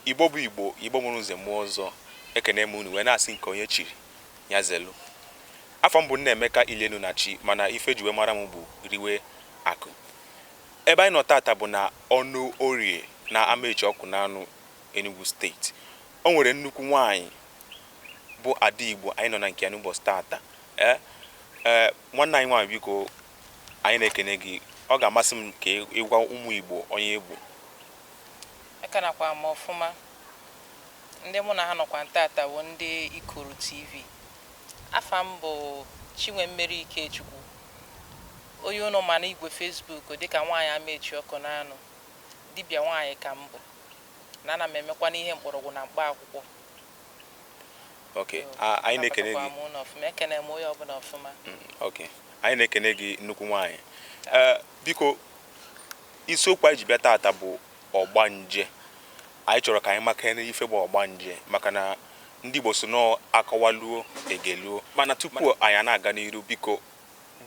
Igbo bụ Igbo, Igbo mụrụ nze mụọ ọzọ, ekene m unu wee na-asị nke onye chiri ya zelu. Afa m bụ Nnaemeka Ilenu na Chi, mana ife ji wee mara m bụ Riwe Akụ. Ebe anyị nọ tata bụ na ọnụ Orie na Amaechi Awkunanaw, Enugu Steeti. O nwere nnukwu nwaanyị bụ ada Igbo anyị nọ na nke ya n'ụbọchị tata. Ee, nwanne anyị nwaanyị, biko, anyị na-ekene gị. Ọ ga-amasị m ka ịgwa ụmụ Igbo onye ị bụ. Ekenakwa m ọfụma. Ndị mụ na ha nọkwa tata bụ ndị Ikoro TV. Afa m bụ Chinwe Mmeri Ikechukwu, onye ụnụ ma na igwe Facebook dịka Nwaanyị Amaechi Awkunanaw. Dibịa nwaanyị ka m bụ, na ana m emekwa n'ihe mkpọrọgwụ na mkpa akwụkwọ. Ok, anyị na-ekene gị. M ụnụ ọfụma, ekene m onye ọbụla ọfụma. Ok, anyị na-ekene gị, nnukwu nwaanyị. Ee, biko, isiokwu anyị ji bịa tata bụ ọgbanje. Anyị chọrọ ka anyị maka ife bụ ọgbanje, maka na ndị Igbo so nọọ akọwaluo egeluo. Mana tupu anyị na-aga n'iru, biko,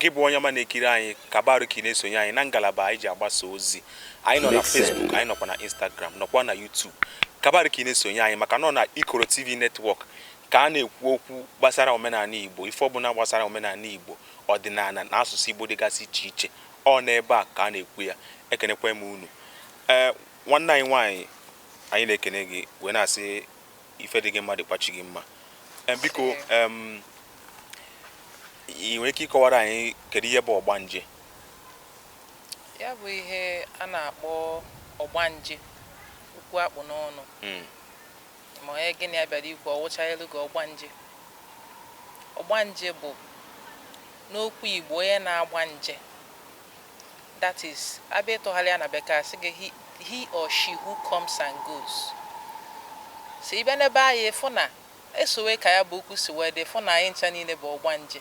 gị bụ onye ọma na-ekiri anyị, kabarụ ka ị na-esonye anyị na ngalaba anyị ji agbasa ozi. Anyị nọ na Facebook, anyị nọkwa na Instagram, nọkwa na YouTube. Kabarụ ka ị na-esonye anyị, maka nọ na Ikoro TV Network ka a na-ekwu okwu gbasara omenala Igbo. Ife ọbụla gbasara omenala Igbo, ọdịnala na asụsụ Igbo dịgasị iche iche, ọ n'ebe a ka a na-ekwu ya. Ekenekwa m unu. Ee, nwanne anyị nwaanyị, anyị na-ekene gị wee na-asị ife dị gị mma dịkwachi gị mma. Biko, ị nwere ike ịkọwara anyị kedu ihe bụ ọgbanje? Ya bụ ihe a na-akpọ ọgbanje, okwu akpụ n'ọnụ, ma onye gịnị ya bịara ikwu ọwụcha elu gị ọgbanje. Ọgbanje bụ n'okwu Igbo onye na-agba nje. That is, abịa ịtụgharị ya na Bekee, asị gị he or she who comes and goes. So ị bịa n'ebe anyị, fụ na esowe ka ya bụ okwu si wee dị, fụ na anyị ncha niile bụ ọgbanje,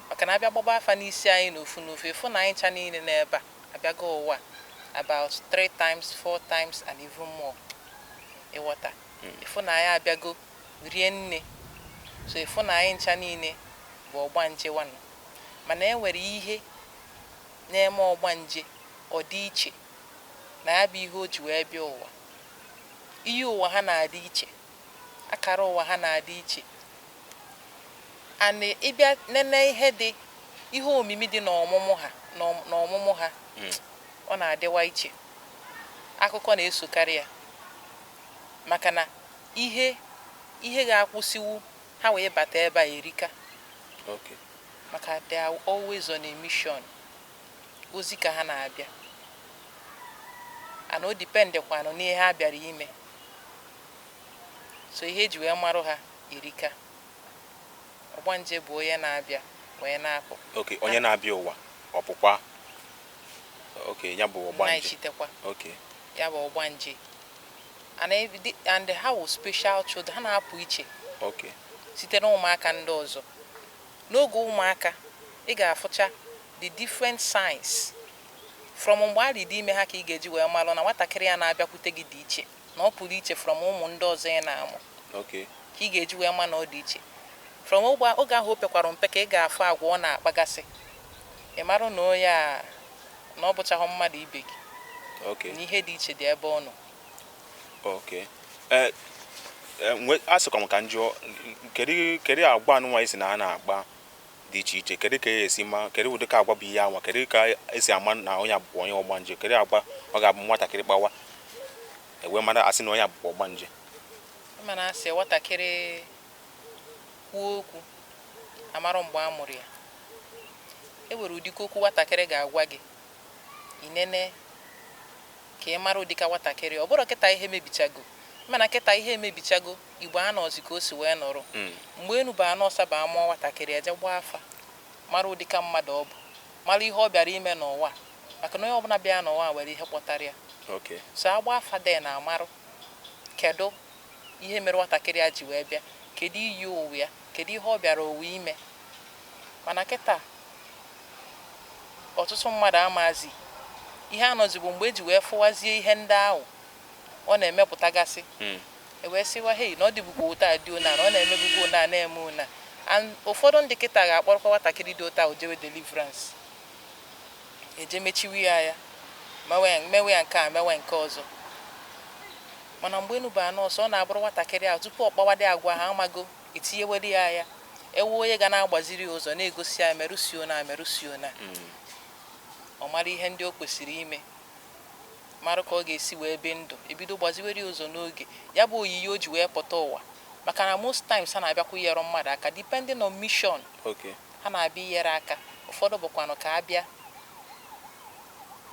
maka na abịa gbaba afa n'isi anyị n'ofu n'ofu, fụ na anyị ncha niile n'ebe a abịago ụwa about three times, four times and even more. Ịghọta? Ịfụ na anyị abịago rie nne. So ịfụ na anyị ncha niile bụ ọgbanje wanụ. Mana e nwere ihe na-eme ọgbanje ọ dị iche na ya bụ ihe o ji wee bịa ụwa. Ihe ụwa ha na-adị iche, akara ụwa ha na-adị iche. And ịbịa nene ihe dị, ihe omimi dị n'ọmụmụ ha, n'ọmụmụ ha, ọ na-adịwa iche. Akụkọ na-esokarị ya, maka na ihe ga-akwụsịwu ha wee bata ebe a erika, maka they are always on a mission. Ozi ka ha na-abịa, and o dependekwanụ n'ihe ha bịara ime. So ihe eji wee marụ ha erika. Ọgbanje bụ onye na-abịa wee na-apụ. Ok, onye na-abịa ụwa ọpụkwa. Ok, ya bụ ọgbanje. Na-echitekwa. Ya bụ ọgbanje. And ha wụ special children, ha na-apụ iche site na ụmụaka ndị ọzọ. N'oge ụmụaka, ị ga-afụcha the different signs. From mgbe a dị ime ha ka ị ga-eji wee malụ na nwatakịrị ya na-abịakwute gị dị iche, na ọ pụrụ iche from ụmụ ndị ọzọ ị na-amụ, ka ị ga-eji wee ma na ọ dị iche. From oge ahụ o pekwara mpe ka ị ga-afụ agwa ọ na-akpagasị, ị marụ na onye a na ọ bụchaghị mmadụ ibe gị, na ihe dị iche dị ebe ọ nọ. Ok, ee, a sịkwa m ka m jụọ, kedu agwa anụnwa isi na ha na-agba dị iche iche? Kedu ka esi ma, kedu ụdị ka agwa bụ ihe anwa? Kedu ka esi ama na onye a bụkwa onye ọgbanje? Kedu agwa ọ ga-abụ nwatakịrị kpawa, ewee mara asị na onye a bụkwa ọgbanje? Mana asị nwatakịrị kwuo okwu, amarụ mgbe a mụrụ ya. E nwere ụdịka okwu nwatakịrị ga-agwa gị, inene ka ị mara ụdịka nwatakịrị ọ bụrụ. Kịta ihe mebichago, mana kịta ihe emebichago, Igbo anọzi ka o si wee nọrọ. Mgbe enu bụ anụ ọsa bụ amụọ nwatakịrị, eje gbaa afa, mara ụdịka mmadụ ọ bụ, mara ihe ọ bịara ime n'ụwa, maka na onye ọbụla bịa n'ụwa nwere ihe kpọtara ya. So agba afa de na amarụ kedu ihe mere nwatakịrị a ji wee bịa, kedu iyi ụwa ya, kedu ihe ọ bịara ụwa ime. Mana kịta ọtụtụ mmadụ amazi ihe anọzi bụ mgbe eji wee fụwazie ihe ndị ahụ ọ na-emepụtagasị, e wee sịwa, "Hei, na ọ dịbukwa ụta dị ona, na ọ na-emebukwa ona, na-eme ona." And ụfọdụ ndị kịta ga-akpọrọkwa nwatakịrị dị ụta jewe deliverance, eje mechiwe ya, ya mewe ya nke a, mewe nke ọzọ. Mana mgbe enu baa nọọsụ, ọ na-abụrụ nwatakịrị ahụ tupu ọ kpawade agwa ha, amago etinyewere ya ya ewu onye ga na-agbaziri ya ụzọ, na-egosi ya merụsio na merụsio na ọ mara ihe ndị o kwesịrị ime, mara ka ọ ga-esi wee bi ndụ. Ebido gbaziwere ya ụzọ n'oge ya bụ oyiyi o ji wee pụta ụwa, maka na most times ha na-abịakwa inyere mmadụ aka depending on mission. Ha na-abịa inyere aka. Ụfọdụ bụkwanụ ka abịa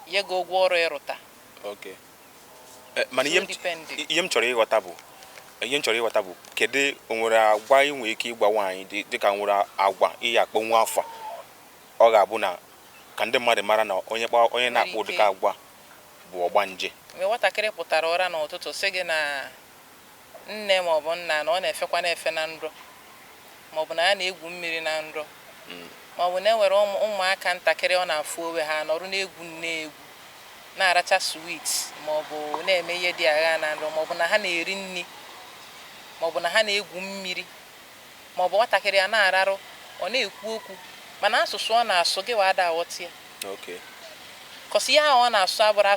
nye gị ụgwọ ọrụ ịrụta. Okay. Mana So ihe m depending. ihe m chọrọ ịghọta bụ, kedu o nwere agwa ị nwere ike ịgwa nwaanyị dịka nwere agwa ihe akpọnwụ afa ọ ga-abụ na ka ndị mmadụ mara na onye onye na-akpọ Nwere ike. ụdịka agwa bụ ọgbanje? Mgbe nwatakịrị pụtara ụra n'ụtụtụ, sị gị na nne maọbụ nna na ọ na-efekwa na-efe na nrọ, maọbụ na ya na-egwu mmiri na nrọ, maọbụ na e nwere ụmụaka ntakịrị ọ na-afụ onwe ha nọrụ na-egwu nne egwu, na-aracha sweet, maọbụ na-eme ihe dị agha na nrọ, maọbụ na ha na-eri nri, maọbụ na ha na-egwu mmiri, maọbụ nwatakịrị a na-ararụ, ọ na-ekwu okwu, mana asụsụ ọ na-asụ gị wa ada aghọta ya, 'cause ihe ahụ ọ na-asụ abụrụ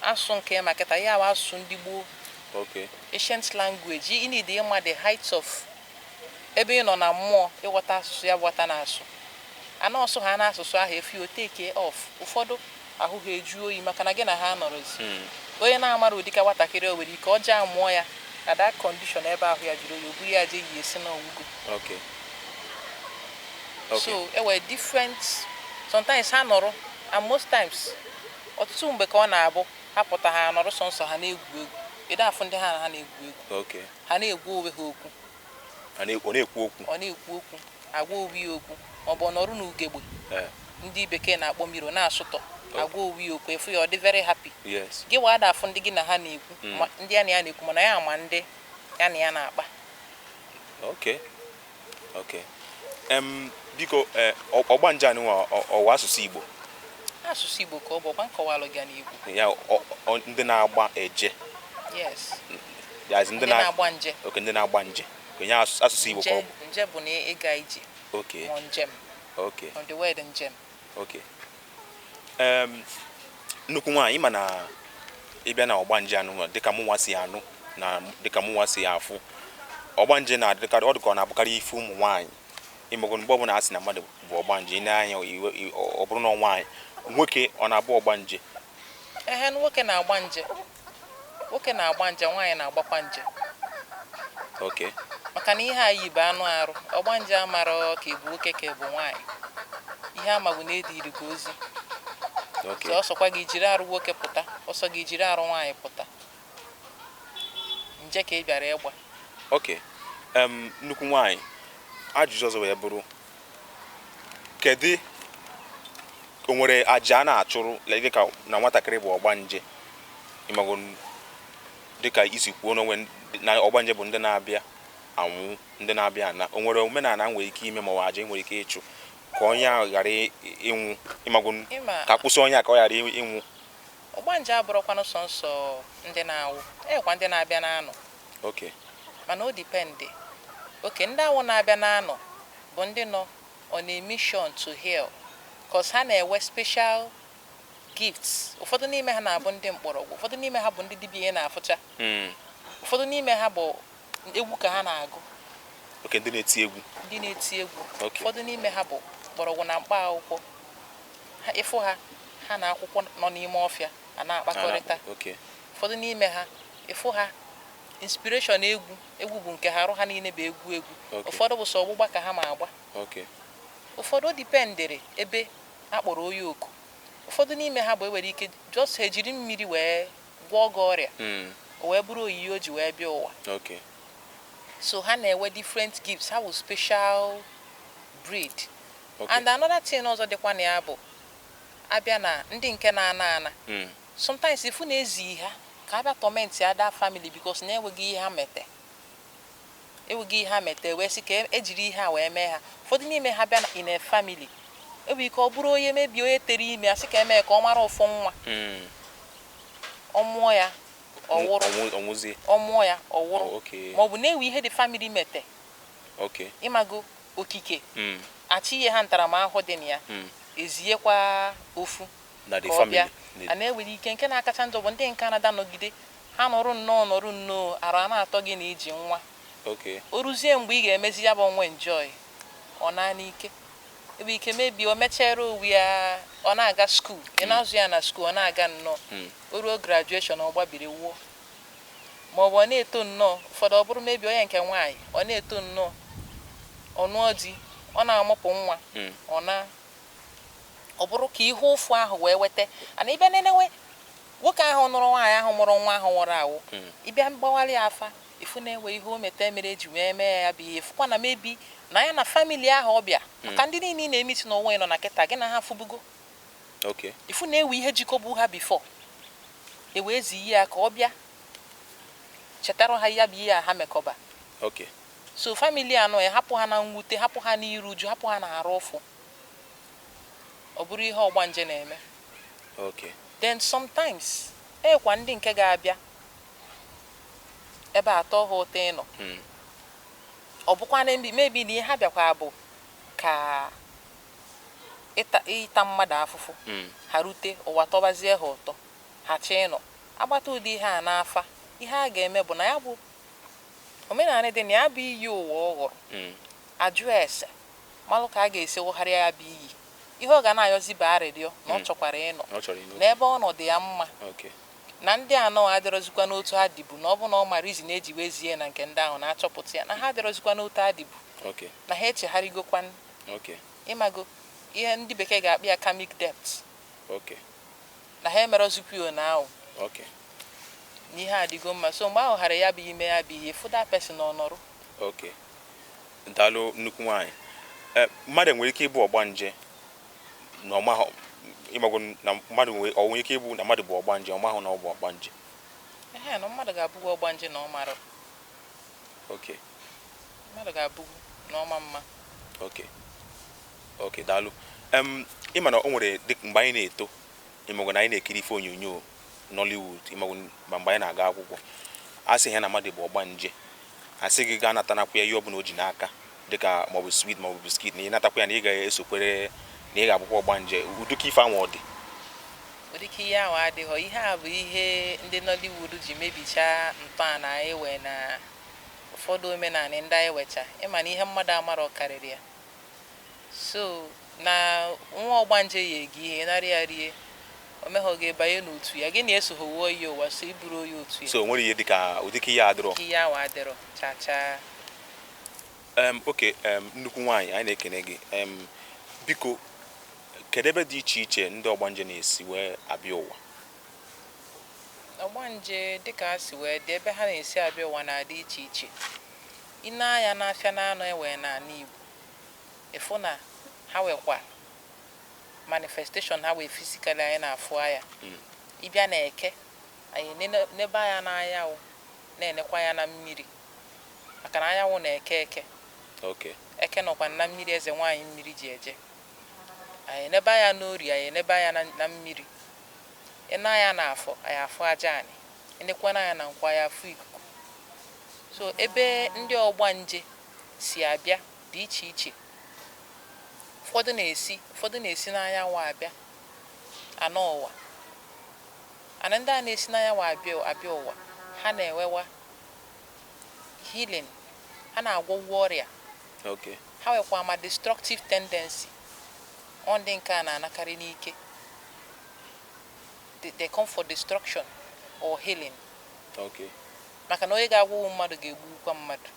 asụsụ nke ma kịta. Ihe ahụ asụsụ ndị gboo, ancient language. You need ịma the height of ebe ị nọ na mmụọ ịghọta asụsụ ya bụ nwata na-asụ. Ana ọsụ ha na asụsụ ahụ efi o take off. Ụfọdụ ahụ ha eju oyi maka na gị na ha nọrọzi. Onye na-amara ụdịka nwatakịrị, o nwere ike ọ jee mụọ ya na that condition ebe ahụ ya jụrụ oyi, o buru ya jee yi esi na ọgwụgo. So e nwere different. Sometimes ha nọrọ, and most times, ọtụtụ mgbe ka ọ na-abụ ha pụta, ha nọrọ sọnsọ ha na-egwu egwu. Ịda afụ ndị ha na ha na-egwu egwu, ha na-egwu onwe ha okwu. Ọ na-ekwu okwu. Ọ na-ekwu okwu, agwa onwe ya okwu, maọbụ ọ nọrọ n'ugegbe ndị bekee na-akpọ mirror, na-asụtọ, agwa onwe ya okwu. Efu ya, ọ dị very happy. Gị wa ada afụ ndị gị na ha na-ekwu, ma ndị ya na ya na-ekwu, mana ya ma ndị ya na ya na-akpa. Okay, biko, ọgbanje anụnwa, ọwa asụsụ Igbo? Asụsụ Igbo ka ọ bụ. Ọkwa nkọwalụ gị n'Igbo. Ya ndị na-agba eje? Yes. Yazi ndị ndị na-agba nje. Okay, ndị na-agba nje. Onye asụsụ Igbo ka ọ Nje bụ? Nje bụ na ịga ije, ma njem, on the word njem. Okay. Nnukwu nwaanyị, ịma na ịbịa na ọgbanje anụnwa, dịka mụnwa si anụ na dịka mụnwa si afụ, ọgbanje na-adịkarị, ọ dịka ọ na-abụkarị ife ụmụ nwaanyị. Ịmago, mgbe ọbụla a sị na mmadụ bụ ọgbanje, ị na-anya ọ bụrụ na ọ nwaanyị. Nwoke ọ na-abụ ọgbanje? Ehe, nwoke na-agba nje. Nwoke na-agba nje, nwaanyị na-agbakwa nje, maka na ihe a yi bụ anụ arụ. Ọgbanje amara ka ebu nwoke ka ebu nwaanyị. Ihe ama bụ na ediri gị ozi. So ọsọkwa gị jiri arụ nwoke pụta, ọsọ gị jiri arụ nwaanyị pụta, nje ka ị bịara ịgba. Okay. Nnukwu nwaanyị, ajụjụ ọzọ wee bụrụ, kedu o nwere aja a na-achụrụ, like dịka na nwatakịrị bụ ọgbanje? Ịmago, dịka isi kwuo n'onwe na ọgbanje bụ ndị na-abịa anwụ, ndị na-abịa na o nwere omenala nwere ike ime, ma ọ bụ aja nwere ike ịchụ ka onye ahụ ghara ịnwụ? Ịmago, Ịma, ka kwụsị onye a ka ọ ghara ịnwụ. Ọgbanje abụrụkwanụ sọnsọ ndị na-awụ, ekwa ndị na-abịa na-anọ. Mana o depend. Okay, ndị awụ na-abịa na-anọ bụ ndị nọ on a mission to heal, 'cause ha na-enwe special gifts. Ụfọdụ n'ime ha na-abụ ndị mkpọrọgwụ, ụfọdụ n'ime ha bụ ndị dibịa ihe na-afụcha, ụfọdụ n'ime ha bụ egwu ka ha na-agụ. Okay, ndị na-eti egwu. Ndị na-eti egwu. Ụfọdụ n'ime ha bụ mgbọrọgwụ na mkpa akwụkwọ. Ha ịfụ ha, ha na akwụkwọ nọ n'ime ọfịa a na-akpakọrịta. Ụfọdụ n'ime ha, ịfụ ha, inspiration egwu, egwu bụ nke ha. Arụ ha niile bụ egwu egwu. Ụfọdụ bụ sọ ọgbụgba ka ha ma agba. Ụfọdụ dependịrị ebe a kpọrọ onye oku. Ụfọdụ n'ime ha bụ enwere ike just ha ejiri mmiri wee gwọọ gị ọrịa, o wee bụrụ oyiyi o ji wee bịa ụwa. So ha na-enwe different gifts. Ha bụ special breed. And another thing ọzọ dịkwa na ya bụ, abịa na ndị nke na-ana ana, sometimes ifu na-ezi ha ka abịa torment ada family, because na enweghị ihe ha mete, enweghị ihe ha mete, wee sị ka ejiri ihe a wee mee ha. Ụfọdụ n'ime ha bịa in a family, enwere ike ọ bụrụ onye mebie, onye tere ime, asị ka emee ka ọ mara ụfụ nwa. Ọ mụọ ya, ọ wụrụ. Ọnwụzie. Ọ mụọ ya, ọ wụrụ. Ma ọ bụ na-ewe ihe dị family mete. Ịmago okike achị ihe ha ntaramahụhụ dị na ya, eziekwa ofu na the ka ọ family. bịa. A na-ewere ike nke na-akacha njọ bụ ndị nke anada nọgide. Ha nọrụ nnọọ, nọrụ nnọọ, ara na-atọ gị na iji nwa. O ruzie mgbe ị ga-emezi ya bụ nwa enjoy, ọ naa n'ike ebe ike mebie. O mechere owu ya, ọ na-aga school, ị na-azụ ya na school, ọ na-aga nnọọ. O ruo graduation, ọ gbabiri wuo, ma ọ bụ ọ na-eto nnọọ. Ụfọdụ, ọ bụrụ mebi onye nke nwaanyị, ọ na-eto nnọọ, ọ nụọ di, ọ na-amụpụ nwa, ọ na ọ bụrụ ka ihe ụfụ ahụ wee weta ana ịbịa nenewe nwoke ahụ nụrụ nwaanyị ahụ mụrụ nwa ahụ nwụrụ anwụ. Ịbịa mgbawara ya afa, ifu na-enwe ihe o meta mere eji wee mee ya bụ ihe. Fụkwa na mebi na ya na family ahụ ọ bịa, maka ndị niile ị na-emiti n'ụwa ị nọ na kịta, gị na ha fụbugo. Ifu na-ewe ihe jikọbu ha before e wee zi ya ka ọ bịa chetara ha ya bụ ihe a ha mekọba. So family anọ ya, hapụ ha na mwute, hapụ ha n'iru uju, hapụ ha na arụ ụfụ. Ọ bụrụ ihe ọgbanje na-eme. Then sometimes ekwa ndị nke ga-abịa ebe atọ ha ụtọ ịnọ. Ọ bụkwa na maybe na ihe ha bịakwa bụ ka ịta mmadụ afụfụ. Ha rute ụwa, tọbazie ha ụtọ, ha chọọ ịnọ agbata ụdị ihe a n'afa. Ihe a ga-eme bụ na ya bụ omenala dị na ya bụ iyi ụwa ọ ghọrọ. Ajụ ese, malụ ka a ga-esi wụgharịa ya bụ iyi. Ihe ọ ga na-ayọzi bụ arịrịọ na ọ chọkwara ịnọ Ọ chọrọ ịnọ n'ebe ọnọdụ ya mma, na ndị anọ adịrọzikwa n'otu ha dịbu, na ọ bụ na ọ mara izi na-eji wee zie na nke ndị ahụ na-achọpụta ya na ha adịrọzikwa n'otu ha dịbu, na ha echegharịgokwan. Ịmago ihe ndị bekee ga-akpọ ya karmic debt, na ha emerọzikwa ya na ahụ, na ihe adịgo mma. So mgbe ahụ ghara ya bụ ime ya bụ ihe fụ that person ọ nọrụ. Okay, daalụ, nnukwu nwaanyị. Mmadụ nwere ike ịbụ ọgbanje na ọmahụ? Ịmago na mmadụ nwere, ọ nwere ike ịbụ na mmadụ bụ ọgbanje, ọmahụ na ọ bụ ọgbanje? Ehe, na mmadụ ga-abụgwu ọgbanje na ọ mara. Mmadụ ga-abụgwu na ọma mma. Okay, daalụ. Ịma na o nwere dị mgbe anyị na-eto, ịmago na anyị na-ekiri ife onyonyo Nollywood, ịmago ma mgbe anyị na-aga akwụkwọ, a sị ha na mmadụ bụ ọgbanje, a sị gị gaa natanakwa ya ihe ọbụla o ji n'aka, dịka maọbụ sweet maọbụ biscuit, na ị natakwa ya na ị ga-esokwere na ị ga-abụkwa ọgbanje. Ụdịka ife ahụ ọ dị? Ụdịka ihe ahụ adịghọ. Ihe a bụ ihe ndị Nollywood ji mebichaa ntọala anyị wee na ụfọdụ omenala ndị anyị wecha. Ịma na ihe mmadụ amarọ karịrị ya. So na nwa ọgbanje ya egi ihe narị ya rie, o meghọ gị banye n'otu ya, gị na-eso wuo ya ụwa, so iburu onye otu ya. So o nwere ihe dịka ụdịka ihe adịrọ? Ihe ahụ adịrọ cha cha. Okay, nnukwu nwaanyị, anyị na-ekene gị. Biko, kedu ebe dị iche iche ndị ọgbanje na-esi wee abịa ụwa? Ọgbanje, dịka ha si wee dị, ebe ha na-esi abịa ụwa na-adị iche iche. I nee anya n'afịa na-anọ enwee n'ala Igbo, ịfụ na ha nwekwa manifestation ha wee physically anyị na-afụ anya. Ịbịa na eke anyị, nebe anya n'anyanwụ, na-enekwa anya na mmiri, maka na anyanwụ na-eke eke. Eke nọkwa na mmiri, eze nwaanyị mmiri ji eje. Anyị enebe anya n'ori, anyị enebe anya na mmiri. Ị na anya na afọ, anyị afụ aja anyị. Enekwana anya na nkwa, anyị afụ ikuku. So ebe ndị ọgbanje si abịa dị iche iche. Ụfọdụ na-esi n'anyanwụ abịa anọ ụwa, ana ndị a na-esi n'anyanwụ abịa ụwa, ha na-enwewa healing, ha na-agwọgwọ ọrịa. Ha nwekwa ma destructive tendency. Ọ ndị nke a na-anakarị n'ike. They come for destruction or healing. Maka na onye ga-agwọgwụ mmadụ ga-egbukwa mmadụ.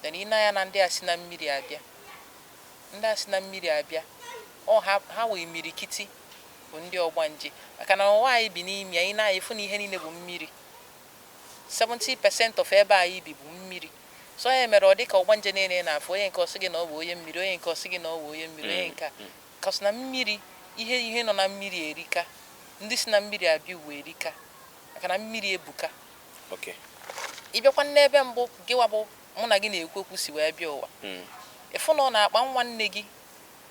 Then ị na-anya na ndị a si na mmiri abịa, ndị a si na mmiri abịa, ọ ha wee imirikiti bụ ndị ọgbanje, maka na ụwa anyị bi n'ime ya, ị na-anya ịfụ na ihe niile bụ mmiri. 70% of ebe anyị bi bụ mmiri. So ya mere ọ dị ka ọgbanje niile na-afụ, onye nke ọsị gị na ọ bụ onye mmiri, onye nke ọsị gị na ọ bụ onye mmiri, onye nke a kasị na mmiri. Ihe nọ na mmiri erika. Ndị si na mmiri abịa uwe erika, maka na mmiri ebuka. Ị bịakwa n'ebe mbụ gịwa bụ mụ na gị na-ekwu okwu si wee bịa ụwa, ịfụ na ọ na-akpa nwa nne gị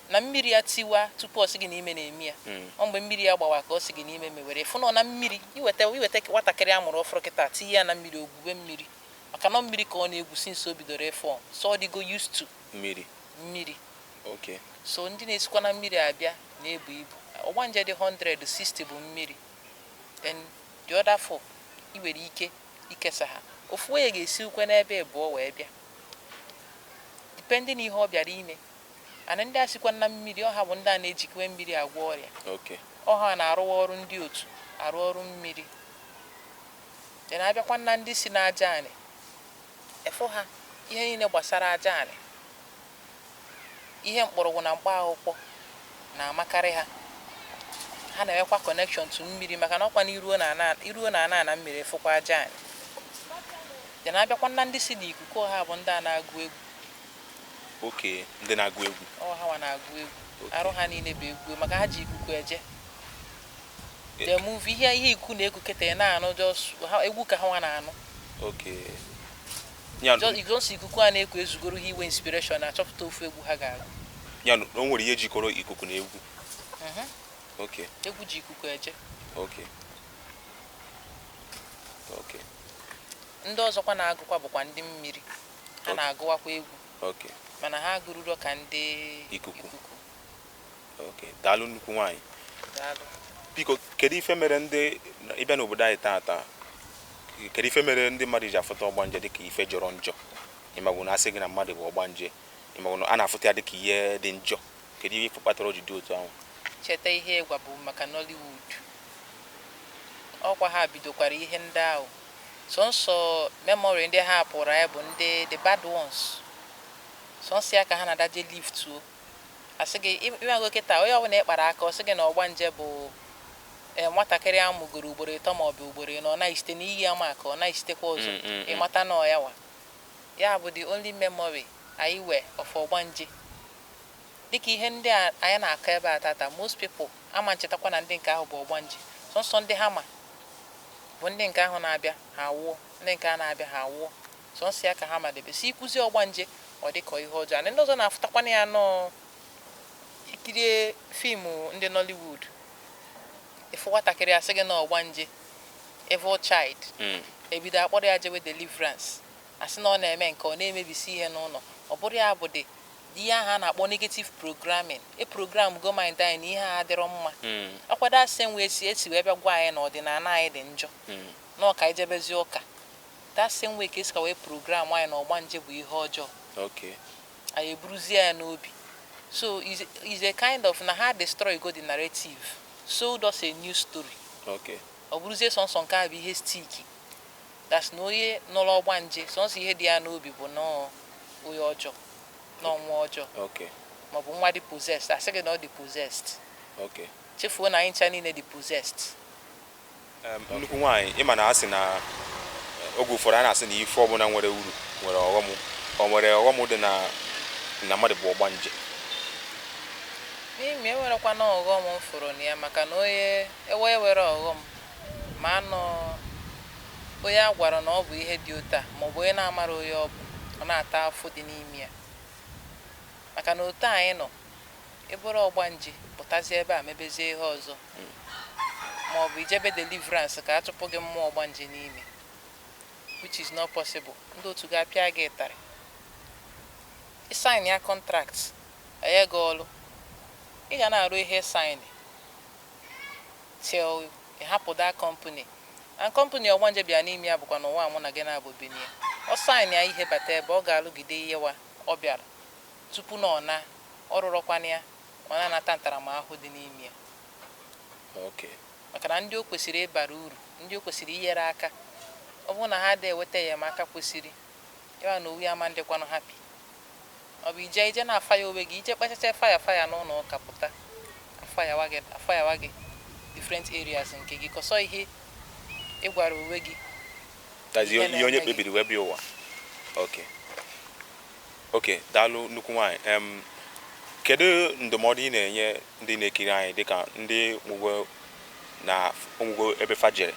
na mmiri ya tiwa tupu ọ sị gị na ime na-eme ya. Ọ mgbe mmiri ya gbawa ka ọ sị gị n'ime mewere. Ịfụ na ọ na mmiri iweta nwatakịrị a mụrụ ọfụrụ kịta, tinye ya na mmiri, ogwube mmiri, maka na mmiri ka ọ na-egwu since o bidoro ịfọ. So ọ dịgo used to mmiri. Mmiri. So ndị na-esikwa na mmiri abịa na-ebu ibu. Ọgbanje dị 160 bụ mmiri, then the other four Ị nwere ike ikesa ha. Ofu onye ga-esi ukwe n'ebe abụọ wee bịa, depending ihe ọ bịara ime. Ana ndị a sikwa na mmiri, ọha bụ ndị a na-ejikwe mmiri agwọ ọrịa. Ọha na-arụwa ọrụ ndị otu arụ ọrụ mmiri dị. Na-abịakwa na ndị si n'aja anị, efụ ha ihe niile gbasara aja anị, ihe mkpọrọgwụ na mkpa akwụkwọ na-amakarị ha. Ha na-enwekwa connection to mmiri, maka na ọkwa na iruo na ana ana mmiri, efụkwa aja anị dị. Na-abịakwa na ndị si n'ikuku, ọha bụ ndị a na-agụ egwu. Okay, ndị na-agụ egwu. Ọha wa na-agụ egwu. Arụ ha niile bụ egwu, maka ha ji ikuku eje. The movie, ihe ikuku na-eku kịta, ị na-anụ, just ha egwu ka ha nwa na-anụ. Ya. Just ikuku a na-eku ezugoro ha iwe inspiration, achọpụta ofu egwu ha ga-agụ. Ya na o nwere ihe jikọrọ ikuku na egwu. Egwu ji ikuku eje. Ndị ọzọkwa na-agụkwa bụkwa ndị mmiri. Ha na-agụwakwa egwu, mana ha agụruro ka ndị Ikuku. Okay, daalụ, nnukwu nwaanyị. Daalụ. Biko, kedu ife mere ndị ịbịa n'obodo anyị taata, kedu ife mere ndị mmadụ ji afụta ọgbanje dịka ife jọrọ njọ? Ịmagwụ na asị gị na mmadụ bụ ọgbanje, ịmagwụ na a na-afụta ya dịka ihe dị njọ. Kedu ihe kpatara o ji dị otu ahụ? Cheta ihe ịgwa bụ maka Nollywood. Ọkwa ha bidokwara ihe ndị ahụ. Sọnsọ memory ndị ha pụrụ anyị bụ ndị the bad ones, sọnsọ ya ka ha na-adaje lift o. Asị gị ịmago kịta, onye ọbụla ị kpara aka, ọ sị gị na ọgbanje bụ ee, nwatakịrị a mụgoro ugboro 3 ma ọ bụ ugboro 4, ọ naghị site n'iyi ama ka ọ naghị sitekwa ọzọ. Ịmata na ọ ya wa ya bụ the only memory anyị wee of ọgbanje. Dịka ihe ndị a anyị na-akọ ebe a tata, most people ama nchetakwa na ndị nke ahụ bụ ọgbanje. Sọnsọ ndị ha ma bụ ndị nke ahụ na-abịa, ha awụọ, ndị nke a na-abịa, ha awụọ. Sọnsọ ya ka ha madebe si ịkụzi ọgbanje, ọ dịka ihe ọjọọ. And ndị ọzọ na-afụtakwana ya nọọ ikirie film ndị Nollywood, ịfụ nwatakịrị, asị gị na ọgbanje, evil child. Ebido akpọrọ ya jewe deliverance, asị na ọ na-eme nke ọ na-emebisi ihe n'ụlọ. Ọ bụrụ ya bụ dị ihe ahụ a na-akpọ negative programming, e program go mind anyị na ihe a adịrọ mma. Akwado asị wee si esi wee bịa gwa anyị na ọdịnala anyị dị njọ, na ọka ijebezi ụka. That same way ka esi ka wee program anyị na ọgbanje bụ ihe ọjọọ. Anyị eburuzie ya n'obi. So is a kind of na ha destroy go the narrative, sold us a new story. Ọ bụrụzie sọnsọ nke a bụ ihe stick, that's na onye nọrọ ọgbanje, sọnsọ ihe dị ya n'obi bụ nọọ onye ọjọọ, nọọ nwa ọjọọ, maọbụ nwa dị possessed. Asị gị na ọ dị possessed. Chefuo na anyị ncha niile dị possessed. Nnukwu nwaanyị, ịma na a sị na oge ụfọdụ a na-asị na ife ọbụla nwere uru nwere ọghọm. Ọ nwere ọghọm dị na mmadụ bụ ọgbanje? N'ime enwerekwana ọghọm m fụrụ na ya, maka na onye ewe ewere ọghọm ma anọ onye a gwara na ọ bụ ihe dị otu a, maọbụ onye na-amara onye ọ bụ, ọ na-ata afụ dị n'ime ya. Maka na otu anyị nọ, ịbụrụ ọgbanje pụtazie ebe a mebezie ihe ọzọ, maọbụ ijebe deliverance ka a chụpụ gị mmụọ ọgbanje n'ime, which is not possible. Ndị otu ga-apịa gị ịtarị. Ị sign ya contract, enye gị ọrụ, ị ga na-arụ ihe sign till ị hapụ that company. And company ọgbanje bịa n'ime ya bụkwa n'ụwa mụ na gị na-abụ binie. Ọ sign ya ihe bata ebe ọ ga-alụgide ihe wa ọ bịara tupu na ọ na ọ rụrọkwana ya, ọ na-anata ntaramahụhụ dị n'ime ya. Maka na ndị o kwesịrị ịbara uru, ndị o kwesịrị inyere aka, ọ bụrụ na ha dị eweta enyemaka kwesịrị ya, na owu ya ama ndịkwanụ happy. Ọ bụ ije ije na-afa ya onwe gị, ije kpachacha faya faya n'ụlọ ụka, pụta afayawa gị, afayawa gị different areas nke gị, kọsọ ihe ị gwara onwe gị. That's ihe ihe onye na-eme gị. Kpebiri wee bịa ụwa. Okay, daalụ, nnukwu nwaanyị. Kedu ndụmọdụ ị na-enye ndị na-ekiri anyị, dịka ndị nwugo na onwugo ebe fajere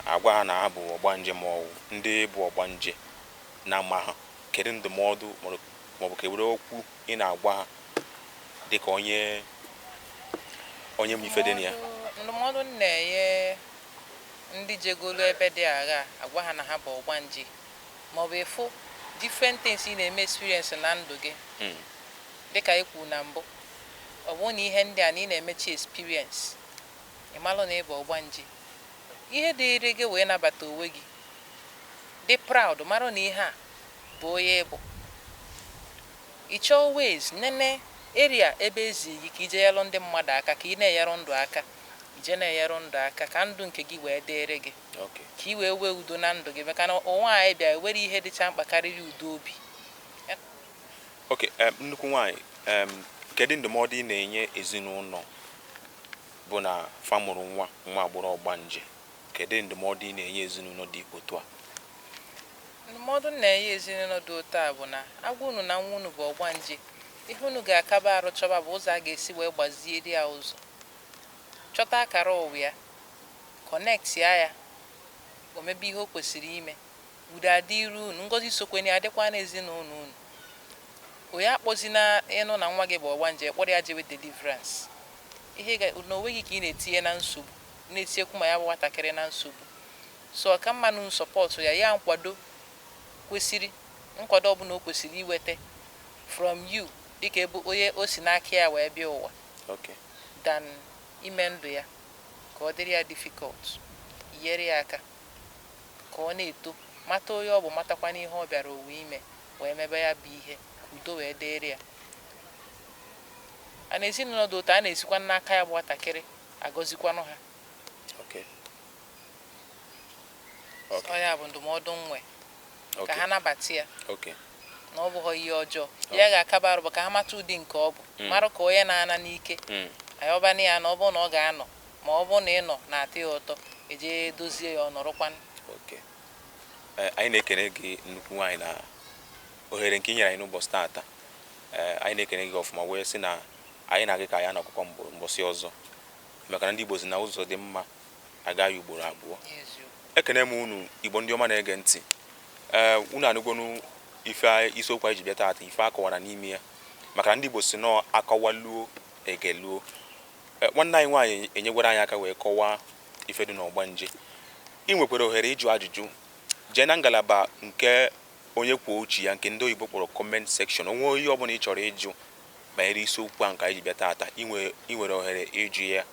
agwa ha na ha bụ ọgbanje, ma ọ bụ ndị bụ ọgbanje na ama ha? Kedu ndụmọdụ maọbụ ka were okwu ị na-agwa ha dịka onye ma ife dị na ya? Ndụmọdụ m na-enye ndị jegolu ebe dị agha agwa ha na ha bụ ọgbanje, maọbụ ịfụ different things ị na-eme experience na ndụ gị, dịka ikwu na mbụ, ọ bụrụ na ihe ndị a na ị na-emechi experience, ị malụ na ị bụ ọgbanje. Ihe dịịrị gị wee nabata onwe gị, dị proud, mara na ihe a bụ onye ị bụ. Ị chọọ ways, nene area ebe ezi gị ka ije nyelụ ndị mmadụ aka, ka ị na-enyere ndụ aka, ije na-enyere ndụ aka ka ndụ nke gị wee dịrị gị, ka ị wee wee udo na ndụ gị, maka na ụwa anyị bịa were ihe dịcha mkpa karịrị udo obi. Ok, nnukwu nwaanyị, kedu ndụmọdụ ị na-enye ezinụlọ bụ na fa mụrụ nwa, nwa agbụrụ ọgbanje? Kedu ndụmọdụ ị na-enye ezinụlọ dị otu a? Ndụmọdụ m na-enye ezinụlọ dị otu a bụ na agwa unu na nwa unu bụ ọgbanje, ihe unu ga-akaba arụ chọba bụ ụzọ a ga-esi wee gbazieri ya ụzọ, chọta akara ụwa ya, connect ya, ya o mebe ihe o kwesịrị ime, udo adịru unu, ngọzi sokweni adịkwa n'ezinụlọ unu. Onye akpọzina ịnụ na nwa gị bụ ọgbanje kpọrọ ya jewe deliverance. Ihe ga na onwe gị ka ị na-etinye na nsogbu, na-etinyekwu ma ya bụ nwatakịrị na nsogbu. So ọka mmanụ support ya, ya nkwado kwesịrị, nkwado ọbụla o kwesịrị iweta from you, dịka ebe onye o si n'aka ya wee bịa ụwa, than ime ndụ ya ka ọ dịrị ya difficult. Nyere ya aka ka ọ na-eto, mata onye ọ bụ, matakwa n'ihe ọ bịara ụwa ime, wee mebe ya bụ ihe ka udo wee dịrị ya. A na ezinụlọ dị otu a na-esikwa n'aka ya bụ nwatakịrị agọzikwanụ ha. Ọ ya bụ ndụmọdụ nwe ka ha nabata ya na ọ bụghị ihe ọjọọ. Ya ga-akaba arụ bụ ka ha mata ụdị nke ọ bụ, mara ka onye na-ana n'ike ayọbana ya, na ọ bụrụ na ọ ga-anọ, ma ọ bụrụ na ị nọ na-atọ ya ụtọ, eje dozie ya, ọ nọrọkwanụ. Ok. Anyị na-ekene gị, nnukwu nwaanyị, na ohere nke i nyere anyị n'ụbọchị taata. Anyị na-ekene gị ọfụma, wee sị na anyị na-agị ka anyị anọkọkọ mbọsị ọzọ, maka na ndị Igbo si na ụzọ dị mma agaghị ugboro abụọ. Eziokwu. Ekene m unu, Igbo ndị ọma na-ege ntị. Ee, unu anụgonu ife isiokwu anyị ji bịa taata, ife a kọwara n'ime ya, maka na ndị Igbo si nọọ akọwaluo egeluo. Ee, nwanne anyị nwaanyị enyegwara anyị aka wee kọwaa ife dị n'ọgbanje. Ị nwekwara ohere ịjụ ajụjụ. Jee na ngalaba nke onye kwuo uche ya, nke ndị oyibo kpọrọ comment section. Onwe ihe ọbụla ị chọrọ ịjụ banyere isiokwu a nke anyị ji bịa taata, ị nwere ohere ịjụ ya,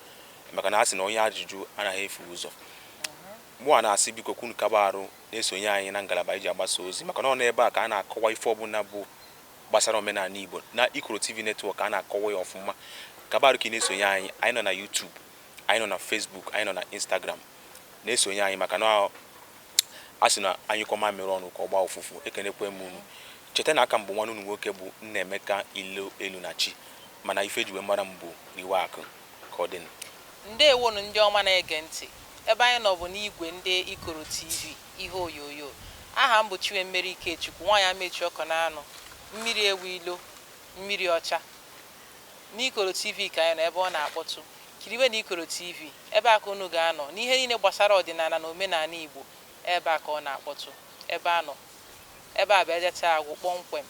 maka na a sị na onye ajụjụ anaghị efu ụzọ. Mụ a na-asị, biko, kwunu kaba arụ na-esonye anyị na ngalaba iji agbasa ozi, maka na ọ n'ebe a ka a na-akọwa ife ọbụla bụ gbasara omenala Igbo. Na Ikoro TV Network a na-akọwa ya ọfụma. Kaba arụ ka ị na-esonye anyị. Anyị nọ na YouTube, anyị nọ na Facebook, anyị nọ na Instagram. Na-esonye anyị, maka na a sị na anyị kọma mere ọnụ ka ọ gbaa ụfụfụ. Ekenekwe m unu. Cheta na aka mbụ nwanne unu nwoke bụ Nnaemeka Ilo Elu na Chi, mana ife eji wee mara m bụ Riwe Akụ. Ka ọ dị. Ndewonu, ndị ọma na-ege ntị. Ebe anyị nọ bụ n'igwe ndị Ikoro TV ihe onyonyo. Aha m bụ Chinwemmeri Ikechukwu, nwaanyị amechi ọkọ na anụ mmiri ewu ilo mmiri ọcha. N'Ikoro TV ka anyị nọ, ebe ọ na-akpọtụ. Kiriwe na Ikoro TV, ebe a ka unu ga-anọ n'ihe niile gbasara ọdịnala na omenala Igbo. Ebe a ka ọ na-akpọtụ, ebe a nọ, ebe a bụ ejecha agwụ kpọmkwem.